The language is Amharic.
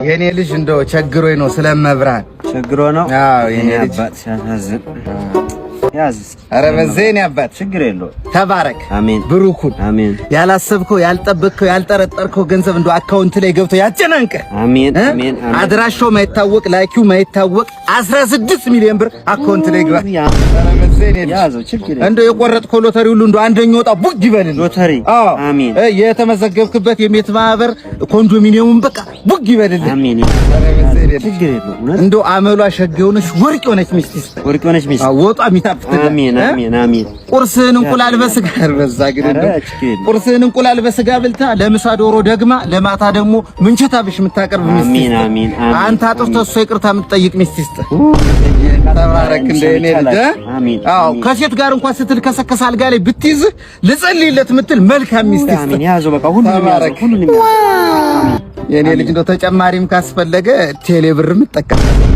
የኔ ልጅ እንደው ቸግሮኝ ነው ስለመብራን። ቸግሮ ነው? አዎ የኔ ልጅ። አባት ሲያሳዝን። ያዝ እስኪ። ኧረ በዚህ የኔ አባት። ችግር የለውም። ተባረክ። አሜን። ብሩኩን። አሜን። ያላሰብከው፣ ያልጠበቅከው፣ ያልጠረጠርከው ገንዘብ እንደው account ላይ ገብቶ ያጨናንቀ። አሜን አሜን አሜን። አድራሻው ማይታወቅ፣ ላኪው ማይታወቅ 16 ሚሊዮን ብር account ላይ ግባ። ኧረ በዚህ የኔ ልጅ። ያዘው፣ ችግር የለውም። እንደው የቆረጥከው ሎተሪ ሁሉ እንደው አንደኛው ወጣ ቡግ ይበልልህ። ሎተሪ? አዎ። አሜን። የተመዘገብክበት የቤት ማህበር ኮንዶሚኒየሙን በቃ ቡግ ይበልልህ። አሜን። ኧረ በዚህ የኔ ልጅ። ችግር የለውም። እውነት። እንደው አመሏ ሸጋ የሆነች ወርቅ የሆነች ሚስት ይስጥህ። ወርቅ የሆነች ሚስት። አዎ፣ ወጧ የሚጣፍጥልህ። አሜን አሜን አሜን። ቁርስህን እንቁላል በስጋ በዛ ግን ኧረ እንደው ችግር የለውም። ቁርስህን እንቁላል በስጋ በልታ ለምሳ ዶሮ ደግማ ለማታ ደግሞ ምንቸት አብሽ የምታቀርብ ሚስት አሜን ይስጥህ። አሜን አሜን። አንተ አጥፍተህ እሷ ይቅርታ የምትጠይቅ ሚስት ይስጥህ። ተባረክ እንደ እኔ ልጅ። አሜን። አዎ፣ ከሴት ጋር እንኳን ስትልከሰከስ አልጋ ላይ ብትይዝህ ልጸልይለት የምትል መልካም ሚስት ይስጥህ። አሜን። ያዘው በቃ፣ ሁሉንም ያዘው። ተባረክ። ሁሉንም ያዘው። የኔ ልጅ እንደው ተጨማሪም ካስፈለገ ቴሌ ብርም እጠቀማለሁ።